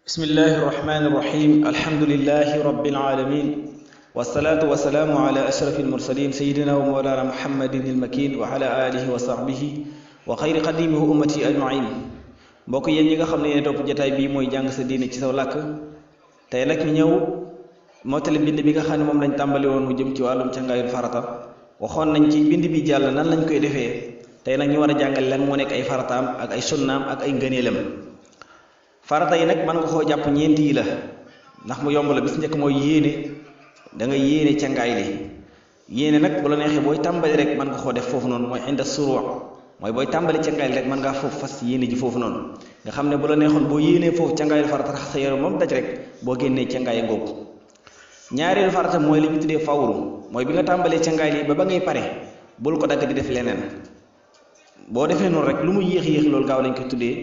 بسم الله الرحمن الرحيم الحمد لله رب العالمين والصلاة والسلام على أشرف المرسلين سيدنا ومولانا محمد المكين وعلى آله وصحبه وخير قديمه أمتي أجمعين mbokk yéen ñi nga xam ne yéen topp jotaay bii mooy jàng sa diine ci saw làkk tey nag ñu ñëw mottali bind bi nga xam ne moom lañ tàmbali woon mu jëm ci wàllum cangaayul farata waxoon nañ ci bind bi jàll nan lañ koy defee tey nag ñu war a jàngal lan moo nekk ay farataam ak ay sunnaam ak ay ngëneelam farata yi nag mën nga koo jàpp ñeent yi la ndax mu yomb la bis njëkk mooy yéene da nga yéene cangaay li yéene nag bu la neexee booy tàmbali rek mën nga koo def foofu noonu mooy inda suru mooy booy tàmbali cangaay li rek mën ngaa foofu fas yéene ji foofu noonu nga xam ne bu la neexoon boo yéenee foofu cangaayul farata raxas sa yaram moom daj rek boo génnee cangaay ngoogu ñaareelu farata mooy li ñu tuddee fawru mooy bi nga tàmbalee cangaay li ba ngay pare bul ko dagg di def leneen boo defee noonu rek lu mu yéex yéex loolu gaaw lañ koy tuddee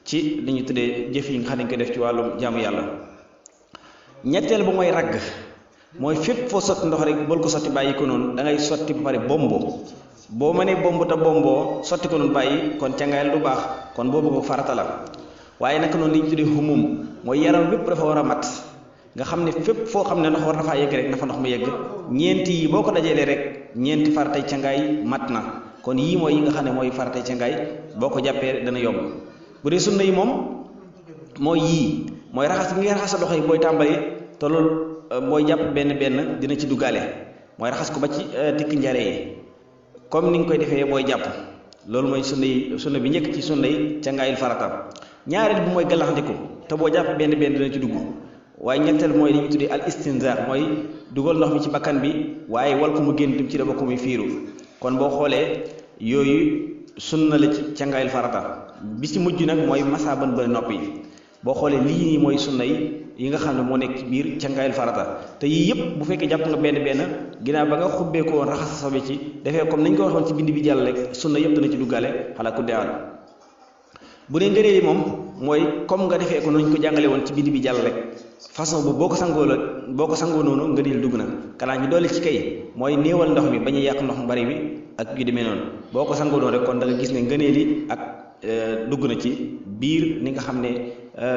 ci li ñu tuddee jëf yi nga xam ne ko def ci wàllum jaamu yàlla ñetteel ba mooy ragg mooy fépp foo sotti ndox rek bul ko sotti bàyyi ko noonu da ngay sotti ba pare bombo boo mënee bomb te bomboo sotti ko noonu bàyyi kon cangaayal du baax kon boobu ko farata la waaye naka noonu li ñu tuddee humum mooy yaram bépp dafa war a mat nga xam ne fépp foo xam ne ndox war na faa yegg rek na fa ndox mu yegg ñeenti yi boo ko dajalee rek ñeenti faratay cangaay mat na kon yii mooy yi nga xam ne mooy faratay cangaay boo ko jàppee dana yomb bu dee sunna yi moom mooy yii mooy raxas bi nga raxas sa loxo yi booy tàmbali te loolu booy jàpp benn dina ci duggaale mooy raxas ko ba ci tikki njare yi comme ni nga koy defee booy jàpp loolu mooy sunna bi njëkk ci sunna yi cangaayul farata ñaareel bi mooy galaxndiku te boo jàpp benn dina ci dugg waaye ñetteel mooy li ñu tuddee al istinza mooy dugal ndox mi ci bakkan bi waaye wal ko mu génn ci la bokk muy fiiru kon boo xoolee yooyu sunna la ci cangaayul farata bi ci mujj nag mooy masa ban bëri nopp yi boo xoolee lii nii mooy sunna yi nga xam ne moo nekk ci biir cangaayul farata te yii yëpp bu fekkee jàpp nga benn ginnaaw ba nga xubbee ko woon raxas sobe ci defee comme nañ ko waxoon ci bind bi jàll rek sunna yëpp dana ci duggaale xalaa ku deewal bu dee ngëneel yi moom mooy comme nga defee ko nañ ko jàngale woon ci bind bi jàll rek façon bu boo ko sangoo noonu ngëneel dugg na kanaa ñu dolli ci kay mooy néewal ndox mi ba ñu yàq ndox mu bari bi ak yu demee noonu boo ko sangoo noonu rek kon da nga gis ne ngëneel yi ak dugg na ci biir ni nga xam ne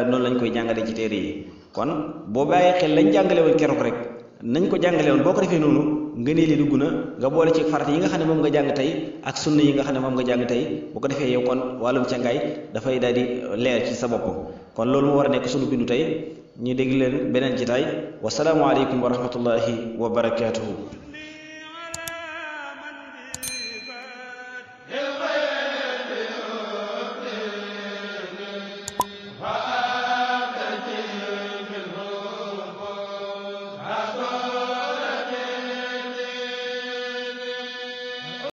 noonu lañ koy jàngale ci téere yi kon boo bàyyee xel lañ jàngale woon keroog rek nañ ko jàngale woon boo ko defee noonu ngëneel yi dugg na nga boole ci farata yi nga xam ne moom nga jàng tey ak sunna yi nga xam ne moom nga jàng tey bu ko defee yow kon wàllum cangaay dafay daal di leer ci sa bopp kon loolu moo war a nekk sunu bindu tey ñu dégg leen beneen jitaay wasalaamu aleykum wa rahmatullahi wa barakaatuhu